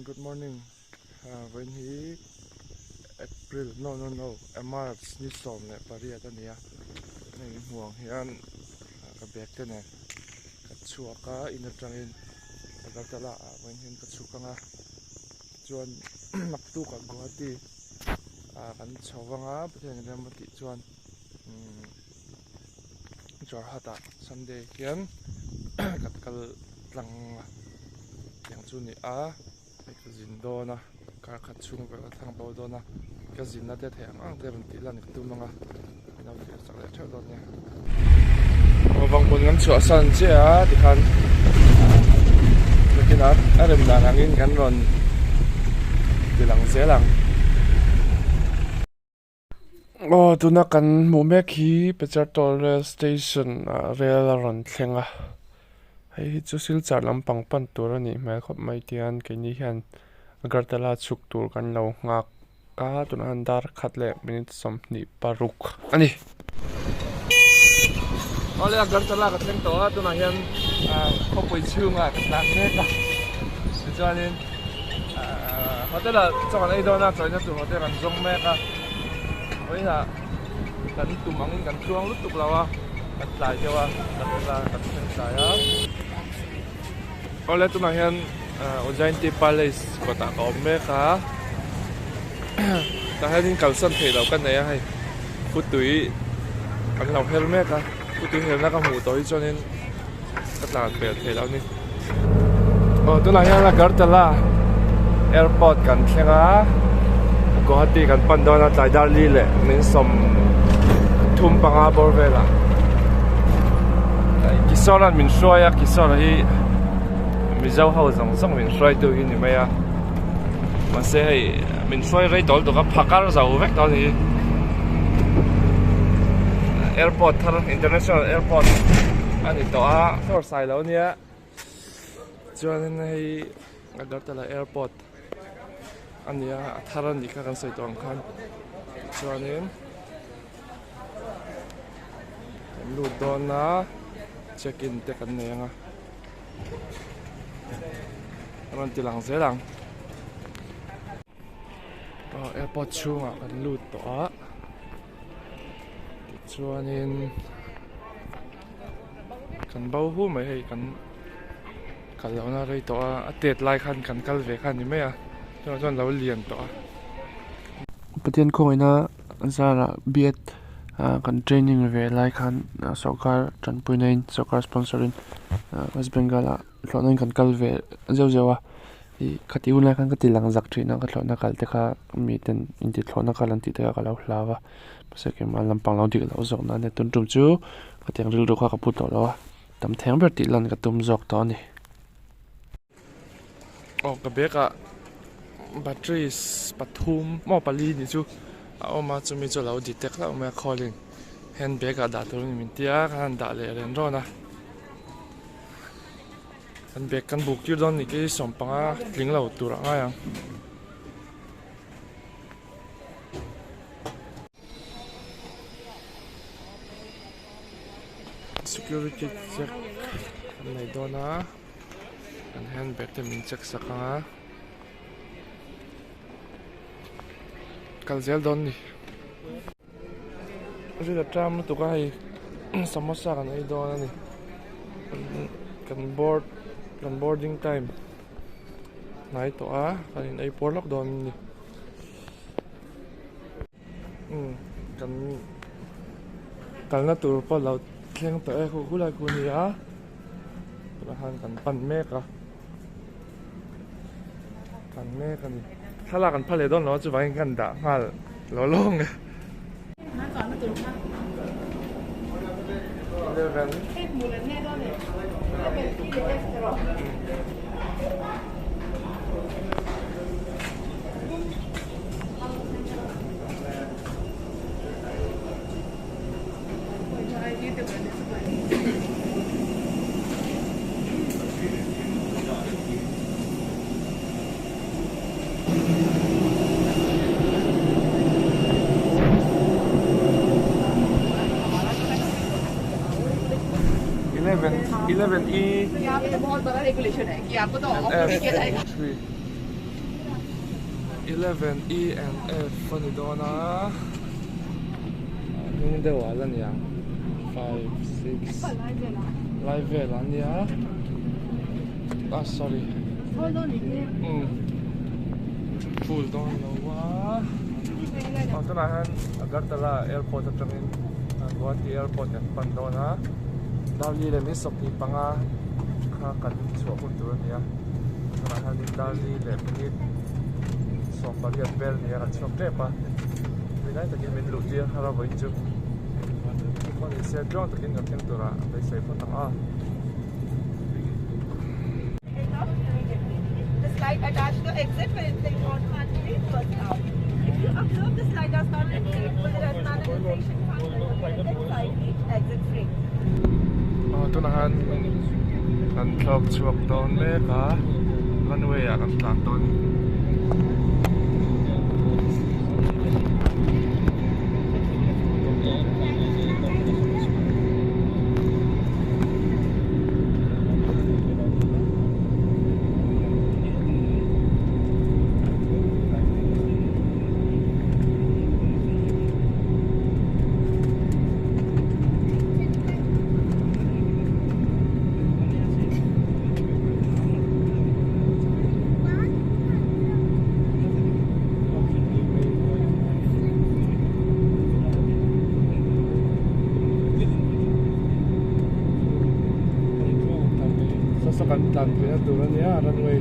Good morning vawiin hi April no no no March ni 18 a ni a hei hmuh ang hian ka bag te nen ka chhuak a in atangin Agartala ah vawiin hian ka chhuk ang a tichuan naktuk ah Guwahati ah kan chho vang a Pathian in rem a tih chuan umm Jorhat ah Sunday hian kan kal tlang a tiang chu a ni a hei ka zin dawn a kar khat chhung vel a thlang bo dawn a ka zinna te theih ang ang te rawn tih lan ka tum ang a min lo thlir chak leh theuh dawn nia. Vang hmun kan chhuah san chiah a tikhan nakinah a rem dan angin kan rawn ti lang zel ang. Aw tuna kan hmuh mek hi Pechartol rail station ah rail a rawn thleng a hei hi chu Silchar lampang pan tur a nih hmel khawp mai tihian keini hian Agartala chhuk tur kan lo nghak a tunah hian dar khat leh minute 26 a ni. Awle Agartala ka thleng tawh a tunah hian khawpui chhungah ka tlan mek a tichuanin Hotel ah chaw kan ei dawn a chawina tur hotel kan zawng mek a vawiinah kan tum angin kan tluang lutuk lo a kan tlai deuh a kan hela kan thleng tlai a awle tunah hian Ujjainti Palace kawtah ka awm mek a tah hianin kalsan theih loh ka nei a hei khutui an lo her mek a khutui herna ka hmuh tawh hi chuanin. Ka tlan pel thei lo ni. Aw tunah hian Agartala airport kan thleng a Guwahati kan pan dawn a tlai dar li leh min 35 bawr velah Kishore an min hruai a Kishore hi Mizo ho zawng zawng min hruai tu hi ni mai a mahse hei min hruai rei tawl tuk a phakar zo vek tawh a ni airport thar international airport a ni tawh a floor sai lo ania chuanin hei Agartala airport a ni a a thar a nih kha kan sawi tawh ang khan chuanin kan lut dawn a check in te kan nei ang a. A rawn ti lang zel ang aw airport chhungah kan lut tawh a tichuanin kan bo hu mai hei kan kal lohna rei tawh a a tet lai khan kan kal ve kha a ni mai a tunah chuan a lo lian tawh a. Pathian khawngaihna zarah B.Ed kan training ve lai khan sawrkar tanpuina in sawrkar sponsor in West Bengal ah thlawhna in kan kal ve zeuh zeuh a ih khati hun lai khan ka ti lang zak thin a ka thlawhna kal te kha mi ten inti thlawhna kal an tih te kha ka lo hlau a mahse keimah lampang lo dik loh zawk nan tun tum chu khatiang rilru kha ka pu tawh lo a tam theng ber tih lan ka tum zawk tawh a ni. Aw ka bag ah batteries pathum maw pali ni chu a awm a chumi chu a lo detect hlauh mai a call in hand bag ah dah tur a ni min tia ka han dah leh ren rawn a kan bag kan buk tir dawn ni khi 15 tling lo tur a ngai ang. Security check an nei dawn a. Kan handbag te min check sak ang a kal zel dawn ni ril a tram lutuk a hei samosa kan ei dawn a ni kan board kan boarding time hnai tawh a kan in ei puar lawk dawn a ni umm kan kalna tur pawh lo thleng tawh e khu khulai khu a ni a. Tunah khan kan pan mek a pan mek a ni thlalak an phal leh dawn lo a chuvangin kan dah nghal lo lawng e. 11 11 E and F 3. 11 E and F a ni dawn a hnung deuh ah la ni ang 5 6 lai vel ah nia ah sorry umm full dawn lo a aw tunah hian Agartala airport atangin Guwahati airport kan pan dawn a Darli leh min 25 kha kan chhuah hun tur a ni a tunah hianin Darli leh minute 18 vel nia kan chhuak tep a tunlai takin min luh tir har a vawiin chu pawh ni se tluang takin kan thleng turah beisei phawt ang a. The slide attached to exit will inflate automatically first out. If you observe the slide does not inflate, will there is an inflation function located inside each exit frame. Aw tunah hian kan thlawk chhuak dawn mek a runway ah kan tlan dawn. Saw saw kan tlan pui na tur a nia runway.